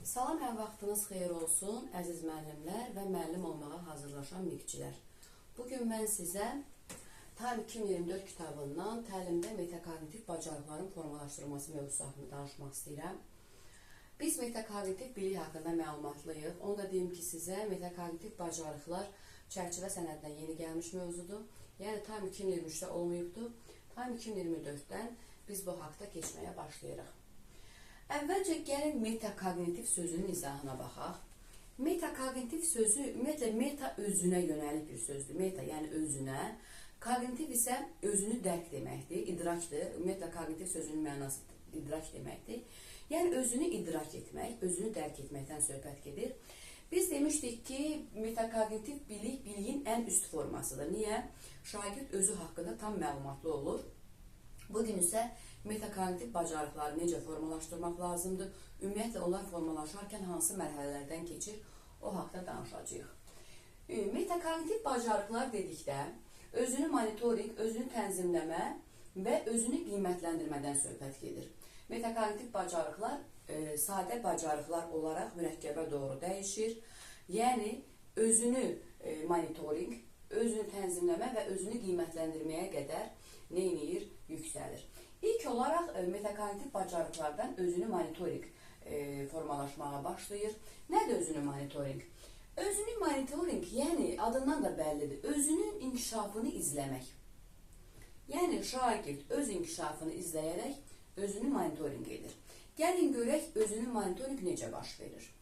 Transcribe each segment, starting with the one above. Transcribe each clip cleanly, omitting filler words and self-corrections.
Salam, hər vaxtınız xeyir olsun, əziz müəllimlər və müəllim olmağa hazırlaşan miqçilər. Bugün mən sizə Time 2024 kitabından təlimdə metakognitiv bacarıqların formalaşdırılması mövzusu haqqında danışmaq istəyirəm. Biz metakognitiv bilik haqqında məlumatlıyıq. Onu da deyim ki, sizə metakognitiv bacarıqlar çərçivə sənədinə yeni gəlmiş mövzudur. Yəni Time 2023-də olmayıbdır. Time 2024-dən biz bu haqda keçməyə başlayırıq. Əvvəlcə gəlin metakognitiv sözünün izahına baxaq. Metakognitiv sözü ümumiyyətlə meta özünə yönəlik bir sözdür. Meta yəni özünə, kognitiv isə özünü dərk deməkdir, idrakdır. Ümumiyyətlə kognitiv sözünün mənası idrak deməkdir. Yəni özünü idrak etmək, özünü dərk etməkdən söhbət gedir. Biz demişdik ki, metakognitiv bilik biliyin ən üst formasıdır. Niyə? Şagird özü haqqında tam məlumatlı olur. Bugün isə metakognitiv bacarıqları necə formalaşdırmaq lazımdır, ümumiyyətlə onlar formalaşarkən hansı mərhələlərdən keçir, o haqda danışacağıq. Metakognitiv bacarıqlar dedikdə özünü monitorinq, özünü tənzimləmə və özünü qiymətləndirmədən söhbət gedir. Metakognitiv bacarıqlar sadə bacarıqlar olaraq mürəkkəbə doğru dəyişir. Yəni özünü monitorinq, özünü tənzimləmə və özünü qiymətləndirməyə qədər nə eləyir? Yüksəlir. İlk olaraq metakognitiv bacarıqlardan özünü monitorinq formalaşmağa başlayır. Nədir özünü monitorinq? Özünü monitorinq, yəni adından da bəllidir, özünün inkişafını izləmək. Yəni şagird öz inkişafını izləyərək özünü monitorinq edir. Gəlin görək özünü monitorinq necə baş verir.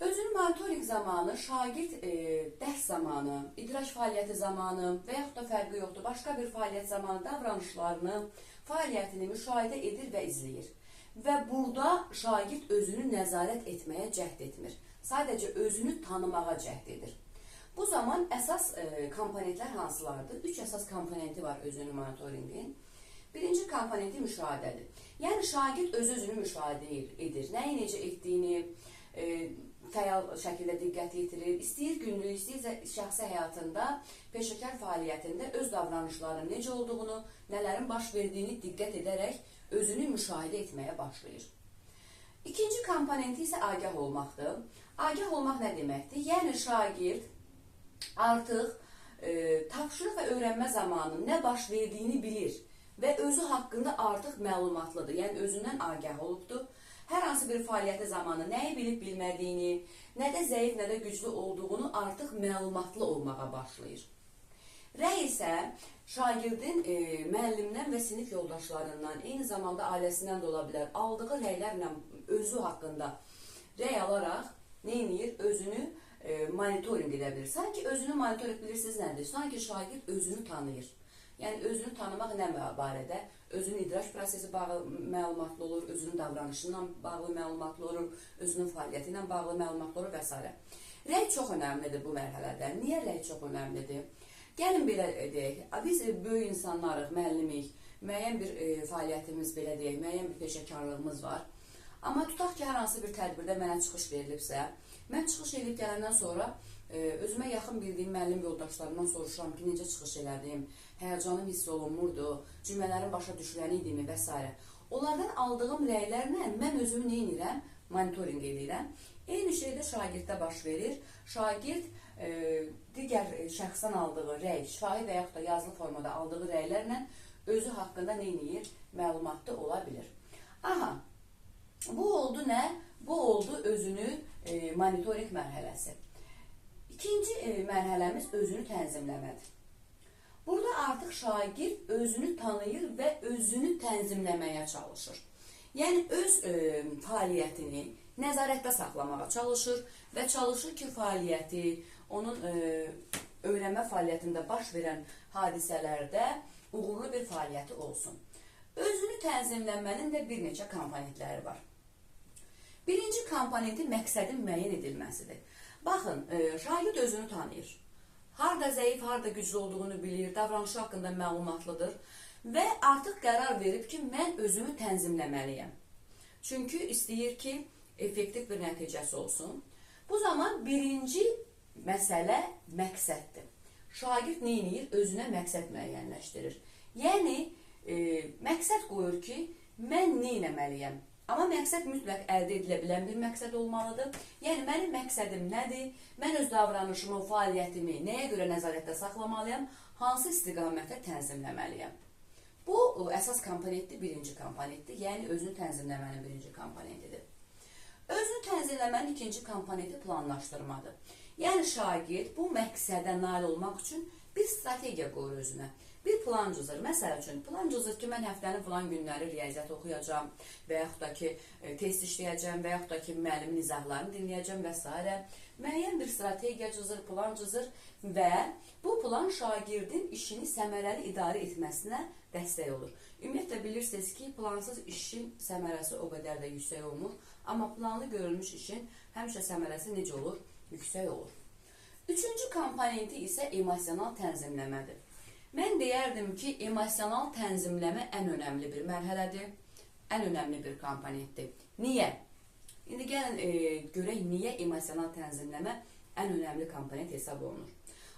Özünü monitorinq zamanı şagird dərs zamanı, idrak fəaliyyəti zamanı və yaxud da fərqi yoxdur, başqa bir fəaliyyət zamanı davranışlarını, fəaliyyətini müşahidə edir və izləyir. Və burada şagird özünü nəzarət etməyə cəhd etmir. Sadəcə özünü tanımağa cəhd edir. Bu zaman əsas komponentlər hansılardır? 3 əsas komponenti var özünü monitorinqin. Birinci komponenti müşahidədir. Yəni şagird öz-özünü müşahidə edir. Nəyi necə etdiyini, fəal şəkildə diqqət yetirir. İstəyir günlük, istəyir şəxsi həyatında, peşəkar fəaliyyətində öz davranışlarının necə olduğunu, nələrin baş verdiyini diqqət edərək özünü müşahidə etməyə başlayır. İkinci komponenti isə agah olmaqdır. Agah olmaq nə deməkdir? Yəni şagird artıq tapşırıq və öyrənmə zamanı nə baş verdiyini bilir və özü haqqında artıq məlumatlıdır. Yəni özündən agah olubdur. Hər hansı bir fəaliyyəti zamanı nəyi bilib bilmədiyini, nədə zəif, nədə güclü olduğunu artıq məlumatlı olmağa başlayır. Rəy isə şagirdin müəllimdən və sinif yoldaşlarından, eyni zamanda ailəsindən də ola bilər, aldığı rəylərlə özü haqqında rəy alaraq nə edir? Özünü monitorinq edə bilir. Sanki özünü monitorinq bilirsiniz nədir? Sanki şagird özünü tanıyır. Yəni özünü tanımaq nə barədə? Özünün idrak prosesi bağlı məlumatlı olur, özünün davranışından bağlı məlumatlı olur, özünün fəaliyyəti ilə bağlı məlumatlı olur və s. Rəy çox önəmlidir bu mərhələdə. Niyə rəy çox önəmlidir? Gəlin belə deyək, biz böyük insanlarıq, müəllimik, müəyyən bir fəaliyyətimiz belə deyək, müəyyən bir peşəkarlığımız var. Amma tutaq ki, hər hansı bir tədbirdə mənə çıxış verilibsə, mən çıxış edib gələndən sonra özümə yaxın bildiyim müəllim yoldaşlarımdan soruşuram ki, necə çıxış elədim, həyəcanım hiss olunmurdu, cümlələrin başa düşüləni idimi və s. Onlardan aldığım rəylərlə mən özümü nə edirəm? Monitorinq edirəm. Eyni şey də şagirddə baş verir. Şagird digər şəxsdən aldığı rəy, şifahi və yaxud da yazılı formada aldığı rəylərlə özü haqqında nə edir? Məlumatlı ola bilir. Aha, bu oldu nə? Bu oldu özünü monitorinq mərhələsi. İkinci mərhələmiz özünü tənzimləmədir. Burada artıq şagird özünü tanıyır və özünü tənzimləməyə çalışır. Yəni öz fəaliyyətini nəzarətdə saxlamağa çalışır və çalışır ki, fəaliyyəti, onun öyrənmə fəaliyyətində baş verən hadisələrdə uğurlu bir fəaliyyəti olsun. Özünü tənzimləmənin də bir neçə komponentləri var. Birinci komponenti məqsədin müəyyən edilməsidir. Baxın, şagird özünü tanıyır. Harda zəif, harda güclü olduğunu bilir, davranışı haqqında məlumatlıdır və artıq qərar verib ki, mən özümü tənzimləməliyəm. Çünki istəyir ki, effektiv bir nəticəsi olsun. Bu zaman birinci məsələ məqsəddir. Şagird nə edir? Özünə məqsəd müəyyənləşdirir. Yəni, məqsəd qoyur ki, mən nə etməliyəm? Amma məqsəd mütləq əldə edilə bilən bir məqsəd olmalıdır. Yəni, mənim məqsədim nədir? Mən öz davranışımı, fəaliyyətimi nəyə görə nəzarətdə saxlamalıyam? Hansı istiqamətə tənzimləməliyəm? Bu, əsas komponentdir, birinci komponentdir. Yəni, özünü tənzimləmənin birinci komponentidir. Özünü tənzimləmənin ikinci komponenti planlaşdırmadır. Yəni, şagird bu məqsədə nail olmaq üçün bir strategiya qoyur özünə. Bir plan cızır. Məsəl üçün, plan cızır ki, mən həftənin filan günləri riyaziyyat oxuyacağam və yaxud da ki, test işləyəcəm və yaxud da ki, müəllimin izahlarını dinləyəcəm və s. Müəyyən bir strategiya cızır, plan cızır və bu plan şagirdin işini səmərəli idarə etməsinə dəstək olur. Ümumiyyətlə, bilirsiniz ki, plansız işin səmərəsi o qədər də yüksək olmur. Amma planlı görülmüş işin həmişə səmərəsi necə olur? Yüksək olur. Üçüncü komponenti isə emosional tənzimləmədir. Mən deyərdim ki, emosional tənzimləmə ən önəmli bir mərhələdir, ən önəmli bir komponentdir. Niyə? İndi gəlin görək niyə emosional tənzimləmə ən önəmli komponent hesab olunur.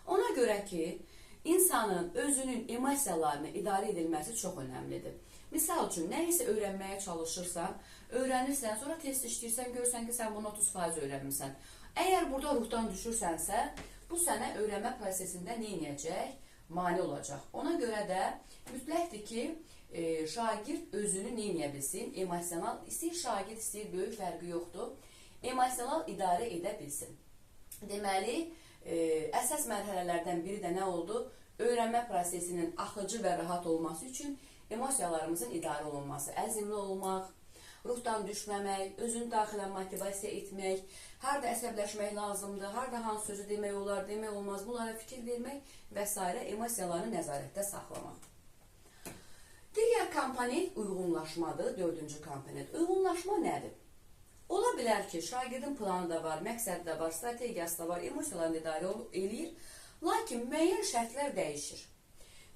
Ona görə ki, insanın özünün emosiyalarını idarə edilməsi çox önəmlidir. Misal üçün, nə isə öyrənməyə çalışırsan, öyrənirsən, sonra test işləyirsən, görürsən ki, sən bunu 30% öyrənmirsən. Əgər burada ruhdan düşürsənsə, bu sənə öyrənmə prosesində nə edəcək? Mane olacaq. Ona görə də mütləqdir ki, şagird özünü nə edə bilsin? Emosional, istəyir şagird, istəyir böyük, fərqi yoxdur. Emosional idarə edə bilsin. Deməli, əsas mərhələlərdən biri də nə oldu? Öyrənmə prosesinin axıcı və rahat olması üçün emosiyalarımızın idarə olunması, əzimli olmaq, ruhdan düşməmək, özünü daxilən motivasiya etmək, harada əsəbləşmək lazımdır, harada hansı sözü demək olar, demək olmaz, bunlara fikir vermək və s. emosiyalarını nəzarətdə saxlamaq. Digər komponent uyğunlaşmadır, dördüncü komponent. Uyğunlaşma nədir? Ola bilər ki, şagirdin planı da var, məqsədi də var, strategiyası da var, emosiyalarını idarə eləyir, lakin müəyyən şərtlər dəyişir.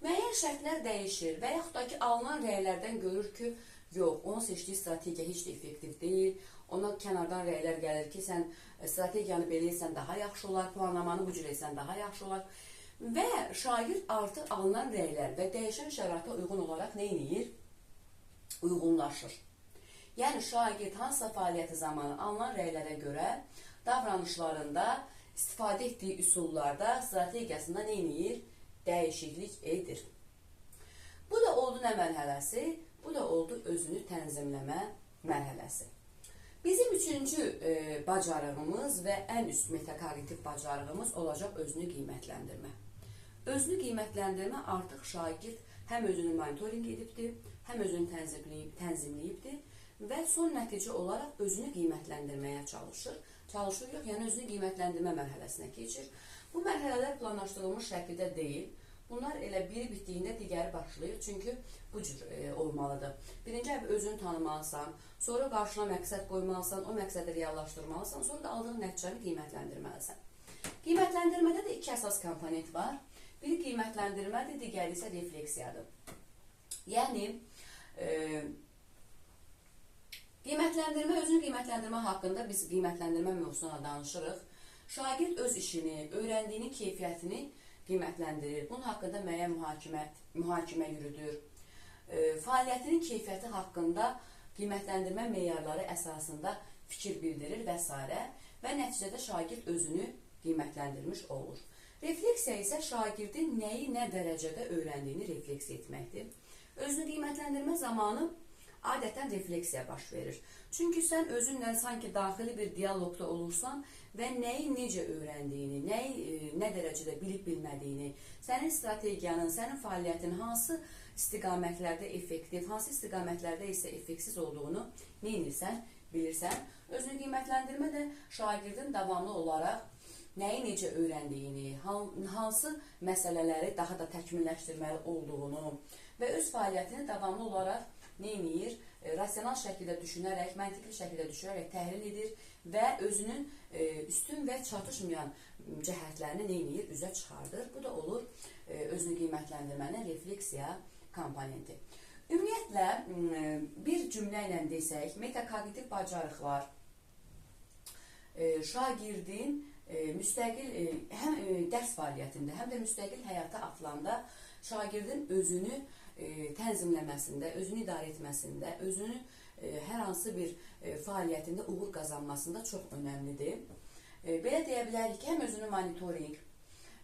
Müəyyən şərtlər dəyişir və yaxud da ki, alınan rəylərdən görür ki, yox, onun seçdiyi strategiya heç də effektiv deyil. Ona kənardan rəylər gəlir ki, sən strategiyanı belə etsən daha yaxşı olar, planlamanı bu cür etsən daha yaxşı olar. Və şagird artıq alınan rəylər və dəyişən şəraitə uyğun olaraq nə edir? Uyğunlaşır. Yəni, şagird hansısa fəaliyyəti zamanı alınan rəylərə görə davranışlarında, istifadə etdiyi üsullarda, strategiyasında nə edir? Dəyişiklik edir. Bu da oldu nə mərhələsi? Bu da oldu özünü tənzimləmə mərhələsi. Bizim üçüncü bacarığımız və ən üst metakognitiv bacarığımız olacaq özünü qiymətləndirmə. Özünü qiymətləndirmə artıq şagird həm özünü monitorinq edibdir, həm özünü tənzimləyibdir və son nəticə olaraq özünü qiymətləndirməyə çalışır. Çalışır yox, yəni özünü qiymətləndirmə mərhələsinə keçir. Bu mərhələlər planlaşdırılmış şəkildə deyil. Bunlar elə biri bitdiyində digəri başlayır, çünki bu cür olmalıdır. Birinci əvvəl özünü tanımalısan, sonra qarşına məqsəd qoymalısan, o məqsədi reallaşdırmalısan, sonra da aldığın nəticəni qiymətləndirməlisən. Qiymətləndirmədə də iki əsas komponent var. Biri qiymətləndirmədir, digəri isə refleksiyadır. Yəni, qiymətləndirmə, özünü qiymətləndirmə haqqında biz qiymətləndirmə mövzusuna danışırıq. Şagird öz işini, öyrəndiyinin keyfiyyətini qiymətləndirir. Bunun haqqında müəyyən mühakimə yürüdür. Fəaliyyətinin keyfiyyəti haqqında qiymətləndirmə meyarları əsasında fikir bildirir və s. Və nəticədə şagird özünü qiymətləndirmiş olur. Refleksiya isə şagirdin nəyi nə dərəcədə öyrəndiyini refleksiya etməkdir. Özünü qiymətləndirmə zamanı adətən refleksiya baş verir. Çünki sən özünlə sanki daxili bir dialoqda olursan və nəyi necə öyrəndiyini, nəyi nə dərəcədə bilib bilmədiyini, sənin strategiyanın, sənin fəaliyyətin hansı istiqamətlərdə effektiv, hansı istiqamətlərdə isə effektsiz olduğunu nə edirsən, bilirsən. Özünü qiymətləndirmə də şagirdin davamlı olaraq nəyi necə öyrəndiyini, hansı məsələləri daha da təkmilləşdirməli olduğunu və öz fəaliyyətini davamlı olaraq nə edir? Rasional şəkildə düşünərək, məntiqli şəkildə düşünərək təhlil edir və özünün üstün və çatışmayan cəhətlərini nə edir? Üzə çıxardır. Bu da olur özünü qiymətləndirmənin refleksiya komponenti. Ümumiyyətlə, bir cümlə ilə desək, metakognitiv bacarıqlar şagirdin müstəqil həm dərs fəaliyyətində, həm də müstəqil həyata atılanda şagirdin özünü tənzimləməsində, özünü idarə etməsində, özünü hər hansı bir fəaliyyətində uğur qazanmasında çox önəmlidir. Belə deyə bilərik ki, həm özünü monitorinq,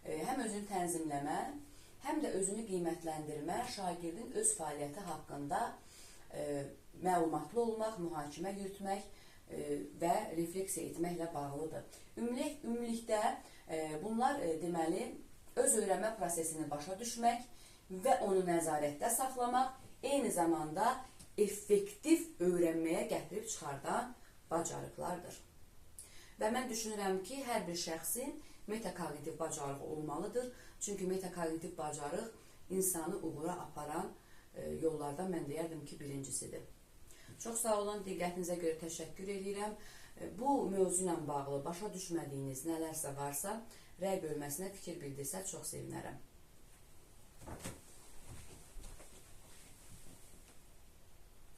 həm özünü tənzimləmə, həm də özünü qiymətləndirmə şagirdin öz fəaliyyəti haqqında məlumatlı olmaq, mühakimə yürütmək və refleksiya etməklə bağlıdır. Ümumilikdə bunlar deməli öz öyrənmə prosesini başa düşmək və onu nəzarətdə saxlamaq, eyni zamanda effektiv öyrənməyə gətirib çıxardan bacarıqlardır. Və mən düşünürəm ki, hər bir şəxsin metakognitiv bacarığı olmalıdır. Çünki metakognitiv bacarıq insanı uğura aparan yollardan mən deyərdim ki, birincisidir. Çox sağ olun, diqqətinizə görə təşəkkür edirəm. Bu mövzu ilə bağlı başa düşmədiyiniz nələrsə varsa, rəy bölməsinə fikir bildirsə çox sevinərəm.